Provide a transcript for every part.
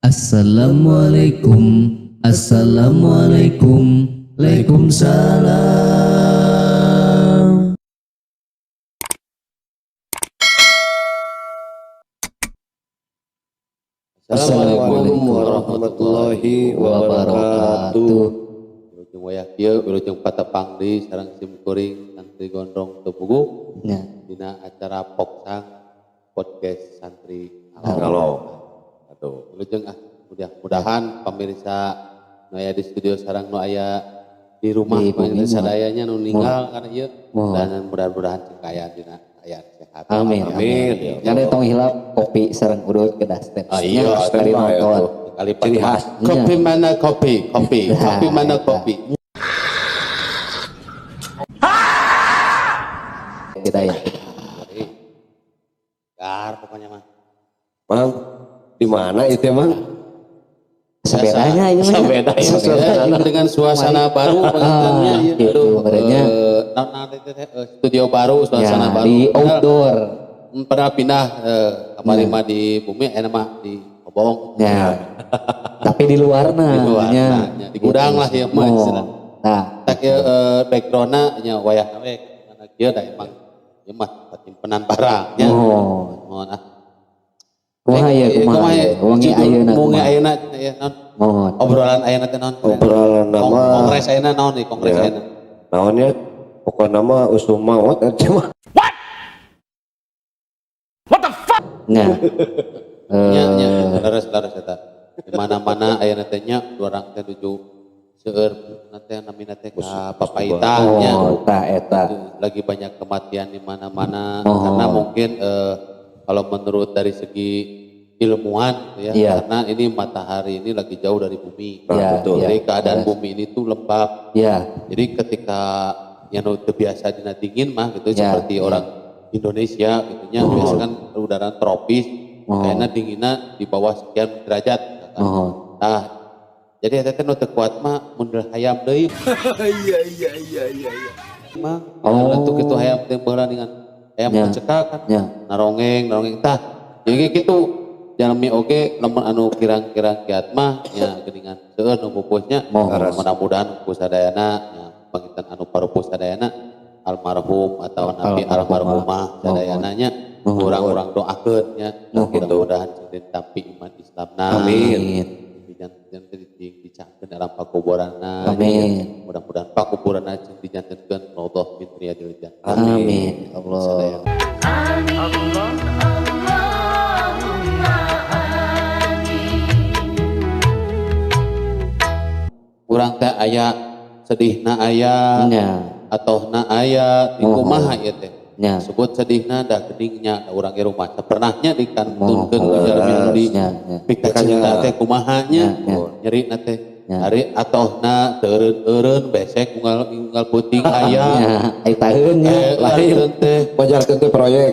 Assalamualaikum, assalamualaikum, waalaikumsalam. Assalamualaikum warahmatullahi wabarakatuh. Wilujeng wayah kieu, wilujeng patepang deui sareng sim kuring Santri Gondrong Teu Puguh dina acara Poksang, Podcast Santri Kalau aduh, Wilujeng ah, mudah-mudahan pemirsa nu aya di studio sareng nu aya di rumah Di bumi. Pemirsa sadayanya nu ninggal kana ieu Mohon. Dan mudah-mudahan cing kaya dina kaayaan sehat. Amin. Amin. Karena tong hilap kopi sareng udut kedah step. Ah, iya, sekali standby, nonton. atuh. Kali Ciri khas. Kopi mana kopi, kopi, kopi mana kopi. Kita ya. Gar pokoknya mah. Mang, di mana itu, Mang? Sepedanya ini mah. Sepeda, iya. Sepeda. Sepeda dengan suasana baru pengantinnya ya. Gitu, Aduh, merenya. Naon naon teh, teh, studio baru, suasana Ya, baru. di Padahal, outdoor. Pernah pindah kamari mah di bumi, enak mah di Obong. Ya. Tapi di luarna. Di luarna, nya. nya. Di gudang lah ya mah Oh. istilah. Nah, Tak ya, backgroundna nya wayah we karena kieu da emang ieu mah tempat nyimpenan barang nya. Oh. Mohon ah. Kumaha ya, kumaha Kumaha ya? ya? Wengi Judul ayeuna wengi kumaha? ayeuna ya naon? Mohon. Obrolan ayeuna teh naon? Obrolan nama Kongres ayeuna naon nih, kongres Ya. ayeuna? Naonnya? Pokoknya nama usum maot aja mah. Nah. Nya nya leres leres eta. Di mana-mana ayeuna teh nya urang teh nuju seueur teh namina teh ka papaitan nya. Oh, tah eta. Itu lagi banyak kematian di mana-mana Oh. karena mungkin kalau menurut dari segi ilmuwan gitu ya, karena ini matahari ini lagi jauh dari bumi. Nah, betul. Jadi keadaan bumi ini tuh lembab. Jadi ketika yang nu teu biasa dina dingin mah gitu seperti orang Indonesia gitu nya, biasa kan udara tropis, kayaknya dinginnya di bawah sekian derajat gitu kan. Nah, jadi eta teh nu teu kuat mah mun hayam deui. Iya. Mah, oh. Kitu hayam teh baheula dengan hayam pecekak kan. Narongeng, narongeng tah. Jadi kitu jalmi oge lamun anu kirang-kirang kiat mah nya geuningan seueur nu pupusnya. Mudah-mudahan ku sadayana nya panginten anu parupus sadayana almarhum atau nabi almarhumah sadayana nya urang-urang doakeun nya, mudah-mudahan cing ditampi iman Islamna. Amin. Janten dicangkeun dalam pakuburanna. Amin. Mudah-mudahan pakuburanna cing dijantenkeun raudhah min riyadil jannah. Amin. Allah. Sadayana. Amin. Allahumma amin. Urang teh aya sedihna aya atohna aya di kumaha ieu teh. Sebut sedihna da geningnya da urang ge rumah pernahnya dikantunkeun ku jalmi anu di pika cinta teh kumaha nya nyerina teh. Ari atohna teureun-eureun besek unggal unggal puting aya. Nya, ai taheun nya. Lain teh. Wajarkeun teh proyek.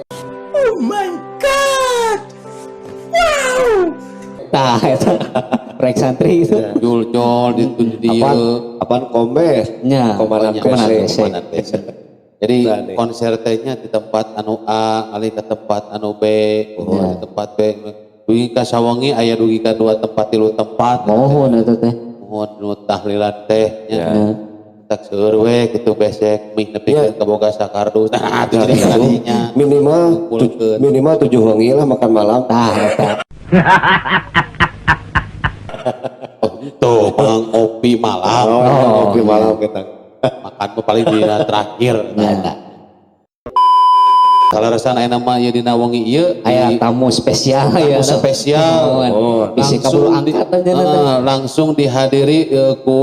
Tah eta. Proyek santri itu. Jul-jol di di Apaan? dieu. Apaan kombes? Nya. Komandan Komandan PC. PC. Komandan PC. Jadi Nah, nih. konser teh-nya di tempat anu A, alih ke tempat anu B, di tempat B. Dugi ka sawengi aya dugi ka dua tempat, tilu tempat. Mohon eta teh. Mohon nu tahlilan teh nya. Nya. Tak seueur we kitu besek mih nepikeun ka boga sakardus. Nah, itu jadi tadinya. Minimal Kumpulkeun. minimal 7 wengi lah makan malam. Tah eta. Oh, tuh, Bang Opi malam. Oh, kopi malam kita. Makan mah paling dina terakhir. Nya. Kaleresan ayeuna mah ieu dina wengi ieu Aya di tamu spesial tamu ya. spesial. Mohon. Oh. Bisi kaburu di, angkat aja teh. Langsung dihadiri ku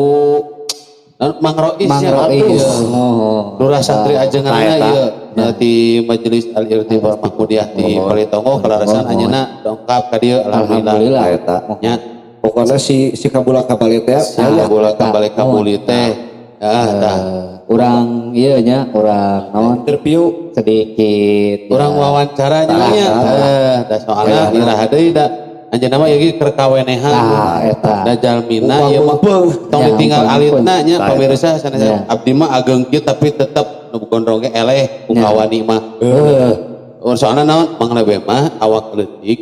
Mang Rois Mang ya, Rois. iya. Mohon. Lurah Santri Ajenganna Eta. ieu nah, di Majelis Al Irtifar Mahmudiyah di Palitongo kaleresan Mohon. anjeunna dongkap ka dieu alhamdulillah. Alhamdulillah. Eta. Nya Pokoknya si si kabula kabali teh si kabula kabale kabuli teh. Ah, tah. Urang ieu nya, urang naon interview sedikit. Urang wawancara nya nya. Eh, da soalna iraha deui da anjeunna mah ieu ge keur kawenehan. Tah eta. Da jalmina ieu mah tong Ya, ditinggal ampun. alitna nya Tah, eta. pamirsa sanes abdi mah ageng kieu tapi tetep nu gondrong ge eleh ku kawani mah. Heuh. Oh, soalna naon Mang Lebe mah awak leutik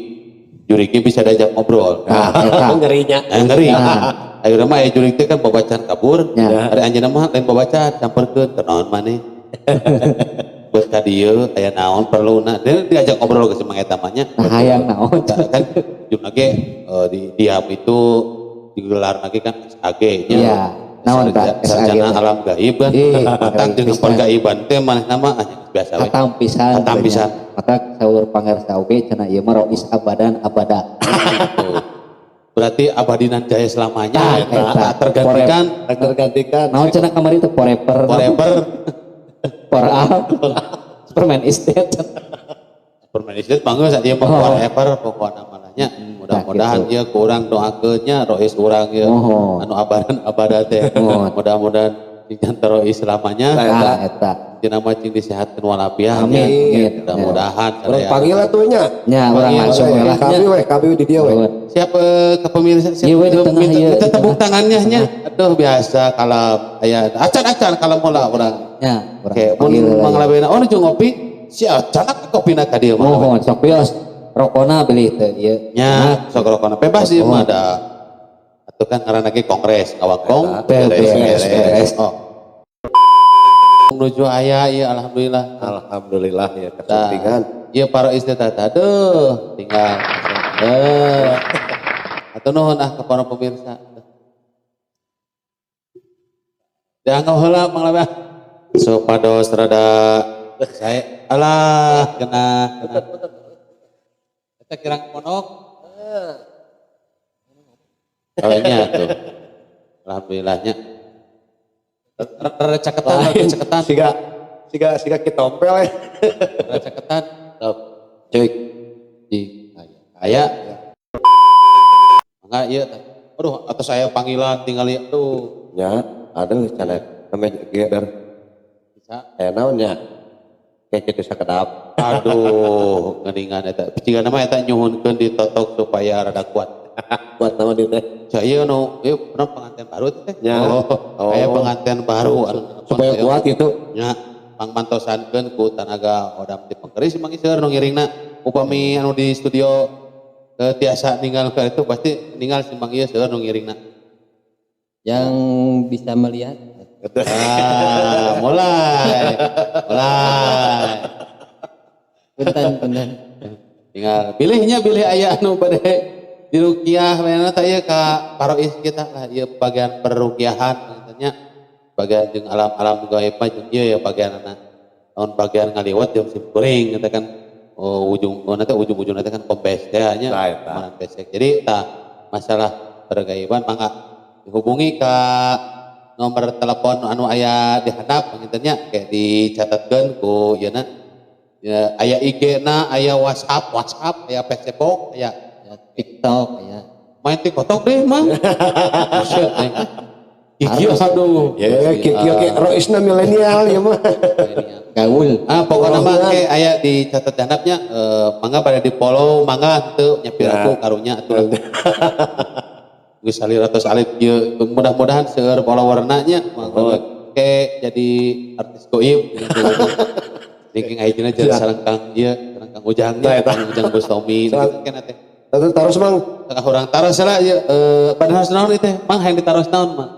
Jurignya bisa diajak ngobrol. Nah, eta. Ngerinya. Eh, ngeri. Nah. Ayeuna mah aya jurig teh kan babacaan kabur. Ya. Ari anjeunna mah lain babacaan, samperkeun ke naon maneh. Buat ka dieu aya naon perluna. Dia diajak ngobrol ke si Mang eta mah nya. Nah, hayang naon. Kan jumlah ge di diam itu digelar lagi kan SAG nya. Iya. Naon tah SAG Sarjana teh? alam gaib kan. Ih, Tentang ngeri jeung pisan. pergaiban teh manehna mah ah, biasa we. Katam pisan. Katam pisan. Maka saur pangarsa oge cenah ieu mah rois abadan abada. Gitu. Berarti abadinan jaya selamanya Tah, eta. eta. Tak tergantikan. Tak tergantikan. Naon cenah kamari teh forever. Forever. For all. Superman is dead. Superman is dead mangga saat ieu mah Oh. forever pokokna mah nya. Mudah-mudahan Nah, gitu. ieu kurang doakeun nya rois urang ieu Oh. anu abadan abada teh. Oh. Mudah-mudahan cing janten rois selamanya. Nah, eta. Cina mah cing disehatkeun walafiat. Amin. Amin. Mudah-mudahan. Urang panggil atuh nya. Nya urang Panggil, langsung Kami lah nya. we, kami di dia we. Siap ke pemirsa, siap. Iya, we, di tengah, minta, iya, minta di tepuk tengah. tangannya nya. Aduh biasa kalau aya acan-acan kalau mula urang. Nya, urang Oke, mun panggil lah, manglabena oh nuju ngopi, si acan kopina ka dieu mah. Mohon sok wios rokona beli teh ieu. Nya, sok rokona bebas ieu Oh. mah da. Atuh kan ngaranna ge kongres, ngawangkong, Beres, beres. Oh. Menuju aya ieu alhamdulillah. Alhamdulillah ya kesuntingan. Ieu para istri tata aduh tinggal. Atuh nuhun ah ke para pemirsa. Dianggap heula manglabeh. Supados rada saya alah kena kena. Eta kirang monok. Oh nya tuh. Alhamdulillahnya. Rada caketan, rada caketan, Siga siga siga kitompel ya. rada caketan. Cek. Di aya. Mangga ieu teh. Aduh, atas saya panggilan tinggal ieu tuh. Ya, aduh cenah namanya ge der. Bisa. Eh naon nya? Kayak kitu sakedap. Aduh, geuningan eta. Jigana mah eta nyuhunkeun ditotok supaya rada kuat. Buat nama dia teh. Cak ieu nu ieu pernah pengantin baru teh. Ya. Oh, Oh. aya pengantin baru anu Supaya kuat gitu. Nya, pangmantosankeun ku tanaga odam di pengkeris mang seueur nu ngiringna. Upami anu di studio tiasa ninggal ka itu pasti ninggal si mang ieu seueur nu ngiringna. Yang bisa melihat. Ah, mulai. Mulai. Punten, punten. Tinggal pilihnya pilih aya anu bade dirukiah mainna teh ieu ka parois kita lah ieu bagian perukiahan nya bagian jeung alam-alam gaib mah jeung ieu ya bagianna. Naon bagian ngaliwat jeung sim kuring eta kan oh, ujung oh, nanti ujung-ujung nanti kan kombes teh nya. Tah, eta. Mana pesek. Jadi tah masalah pergaiban mangga dihubungi ka nomor telepon anu aya di handap panginten nya kayak dicatatkeun ku ieu na. Ya, aya IG na, aya WhatsApp, WhatsApp, aya Facebook, aya Ya, TikTok ya. main TikTok deh mah. Buset deh. Kiki aduh. Ya, kieu kieu roisna milenial ya mah. Gaul. Ah, pokoknya mah ke aya dicatat di handapnya mangga pada di follow, mangga henteu nyapir Ya. aku karunya atuh. Geus salira tos alit ieu mudah-mudahan seueur followerna nya mangga ke jadi artis goib gitu. Dingin ayeuna jadi sareng Kang ieu, sareng Kang Ujang Nah, nya, eta. Kang Ujang Bustomi gitu kan teh. Terus taruh mang. Tengah urang taros lah ieu padahal naon ieu teh? Mang hayang ditaros naon mang?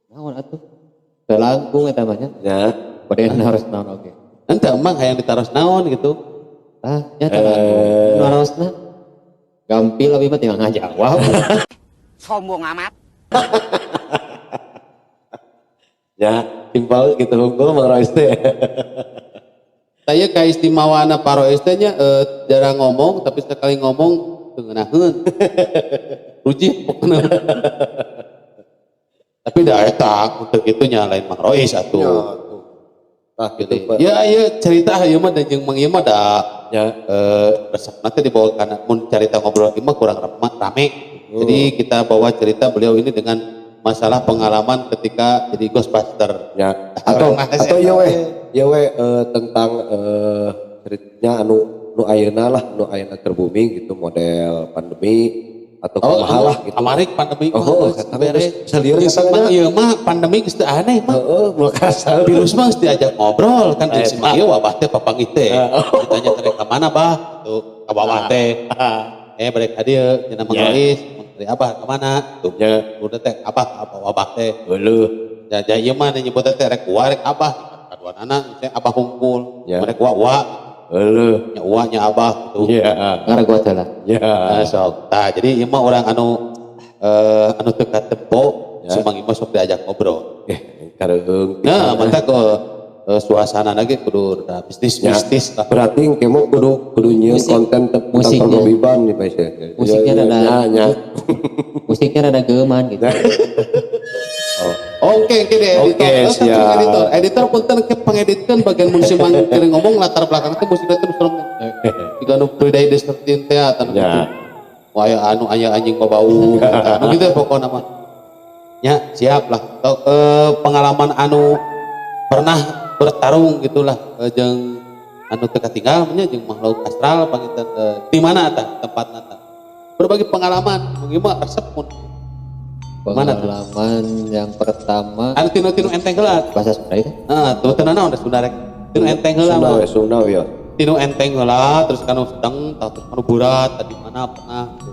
Naon atuh? Teu langkung eta mah nya. Ya. Bade harus naon oge. Ente emang hayang ditaros naon gitu. Ah, nya teu langkung. Nu harosna gampil abi mah tinggal ngajawab. Sombong amat. Ya, simpel gitu hungkul Mang Rois teh. Saya keistimewaan Pak Rois teh nya jarang ngomong tapi sekali ngomong teu ngeunaheun. Ruji pokona. Tapi da eta untuk itu nya lain Mang Rois atuh. Ya, tuh. Tah gitu, Pak. Ya ieu cerita ieu mah dan jeung Mang ieu mah da Ya. Resep nanti dibawa karena mun cerita ngobrol ieu mah kurang rame. Jadi kita bawa cerita beliau ini dengan masalah pengalaman ketika jadi Ghostbuster. Ya. Atau atau ieu we, ieu we tentang ceritanya anu nu ayeuna lah, nu ayeuna terbumi gitu model pandemi atau kumaha lah gitu. Kamari pandemi mah Oh, geus eta mah beres. geus salieur Geus eta mah mah. ieu mah pandemi geus teu aneh mah. Heeh, moal karasa. Virus mah geus diajak ngobrol kan jeung si Mang ieu wabah teh papanggih teh. Ditanya teh ka mana bah gitu. ka bawah teh. Balik ka dieu cenah Mang Rois, dari Abah ka mana? Tuh. Nya. Udah teh Abah ka bawah abah teh. Heueuh. Ya ja ieu mah nyebut teh rek uwa rek abah. Kaduanana teh abah hungkul. Ya. Rek uwa uwa, Heueuh. nya uwa nya abah gitu. Ya. Ngaregot heula. Ya. Nah, sok. Tah, jadi ieu mah orang anu anu teu katempo, Ya. si Mang Imah sok diajak ngobrol. Kareueung. Nah, mantap ke suasana lagi kudu rada mistis-mistis lah. Berarti engke mah kudu nyieun konten tentang musiknya. pergobiban nih Pak. Musiknya rada Ya, ya. Musiknya rada geuman gitu. Oke, oke deh editor. Oke, Oh, satu siap. editor. Editor punten ke pengeditkeun bagian mun si Mang keur ngomong latar belakang teh musiknya teh serem. Jika nu Friday the 13 teh atan Ya. gitu. Wah, aya anu aya anjing babau. Anu gitu pokokna mah. Ya, siap lah. Tok, pengalaman anu pernah bertarung gitulah jeung anu teu katinggal nya jeung makhluk astral panginten di mana tah tempatna tah. Berbagi pengalaman, mungkin mah resep mun. Mana tuh? Pengalaman yang pertama Anu tinu-tinu enteng heula. bahasa Sunda itu. Nah, tuh teu naon da Sunda rek. Tinu enteng heula Sunda mah. we, Sunda we. Tinu enteng heula terus kanu sedang tah terus kanu berat tadi mana pernah gitu.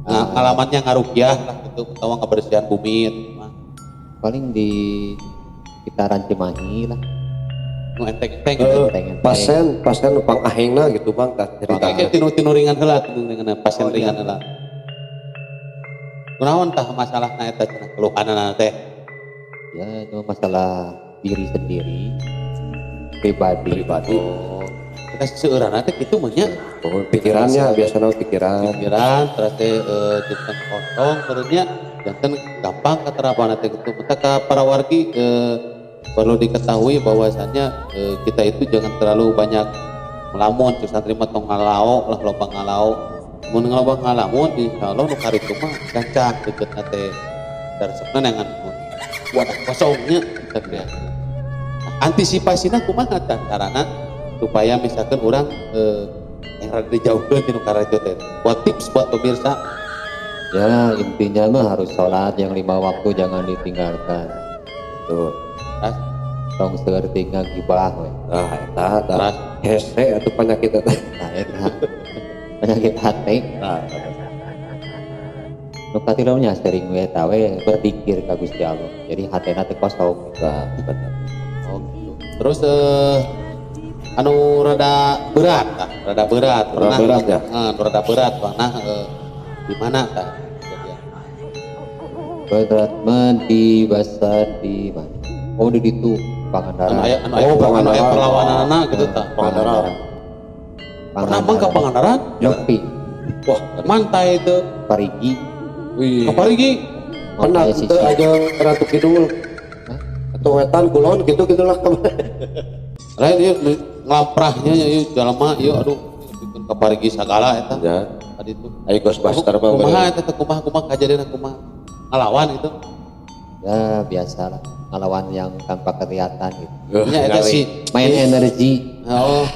Nah, pengalamannya ngarukiah lah gitu utawa kebersihan bumi itu mah. Paling di sekitaran Cimahi lah. Nu enteng-enteng gitu. Enteng-enteng. Pasien nu pangahengna gitu Bang tah cerita. Oke, tinu ringan heula, tinu ringan pasien ringan heula. Kunaon tah masalahna eta cenah keluhanana teh? Ya itu masalah diri sendiri, pribadi. Pribadi. Oh, kita seueuranna teh kitu mah nya. Oh, pikirannya biasanya pikiran. Pikiran terus teh janten kosong menurutnya janten gampang katerapan teh gitu. Maka ka para wargi perlu diketahui bahwasannya kita itu jangan terlalu banyak melamun, cek santri mah tong ngalao lah loba ngalao. Mun loba ngalamun insyaallah nu karitu mah gancang deukeutna teh. Daresepna neangan wadah kosongnya gitu ya. Nah, antisipasina kumaha tah carana supaya misalkan orang yang rada dijauhkeun tinu kararitu teh. Buat tips buat pemirsa. Ya intinya mah harus sholat yang 5 waktu jangan ditinggalkan. Tuh. Terus? Tong seueur tinggal gibah we. Nah, eta tah. Terus? Hese atuh penyakit eta. Nah, eta. Penyakit hati. Nah, Nu katilu nya sering we eta we berzikir ka Gusti Allah. Jadi hatena teh kosong. Nah, bener. Oh, gitu. Terus anu rada berat tah, rada berat. Rada berat ya? Anu rada berat pernah di mana tah? Kejadian. Berat mah di basah di mana? Oh di ditu Pangandaran. Anu aya anu aya Oh, anu aya Pangandaran. perlawananana gitu tah. Pangandaran. Pernah bang ke Pangandaran? Nepi. Wah, Mantai itu. Parigi. Wih. Ke Parigi. Pernah Mantai teu aja Ratu Kidul. Hah? Atau wetan kulon gitu gitulah kemana. Lain ieu ngelamprahnya ieu jalma ieu aduh bikin ke Parigi sagala eta. Ya. Tadi itu. Ayo Ghostbuster mah. Kumaha eta teh kumaha kumaha kajadian kumaha ngalawan gitu. Ya biasa lah, ngelawan yang tanpa kelihatan gitu. Nya eta si Main energi. Oh,